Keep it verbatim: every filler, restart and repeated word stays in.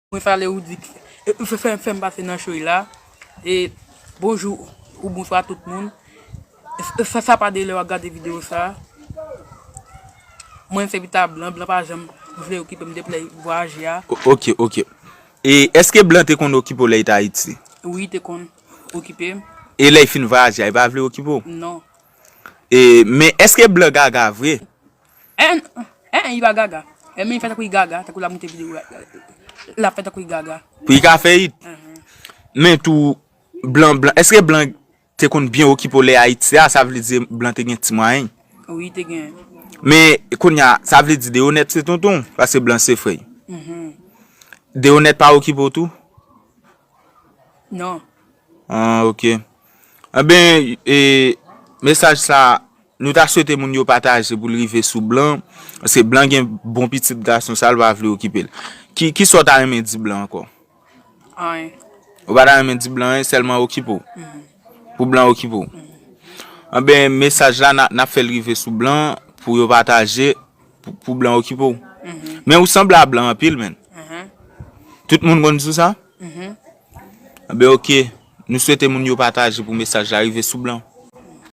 Mwen fale ou di, e, fè, fè, fè m pase nan choy la. E bonjou ou bonswa tout moun. E, e, sa, sa pa de lè w ap gade videyo sa. Mwen se pita blan, blan pa janm vle okipe m depi lè l vwayaje a. O- Ok, ok. E èske blan te konn okipe w lè l te Ayiti? Wi, te konn okipe m. E lè l fin vwayaje a, li pa vle okipe w? Non. E, men èske blan gaga vre? En, en, li pa gaga. E men li fè tankou li gaga, tankou l ap monte videyo, l ap fè tankou li gaga. Pou li ka fè it? Mhm. Men tou, blan, blan, èske blan te konn byen okipe w lè Ayiti a, sa vle di blan te gen ti mwayen? Wi, te gen. Men kounye a, sa vle di Deonèt se tonton w, paske blan se frè. Mhm. Deonèt pa okipe w tou? Non. Ah, ok. Enben, e, mesaj sa, nou ta swete moun yo pataje pou l rive sou blan, paske blan gen bon pitit gason sa, l pa vle okipe l. Ki, ki sa w ta renmen di blan ankò? Anyen. Ou pa ta renmen di blan anyen, sèlman okipe w. Mhm. Pou blan okipe w. Mhm. Enben, mesaj la, n a- n ap fè l rive sou blan pou yo pataje, pou, pou blan okipe w. Mhm. Men ou sanble a blan anpil, menn. Mhm. Tout moun konn di w sa? Mhm. Enben, ok. Nou swete moun yo pataje pou mesaj la rive sou blan.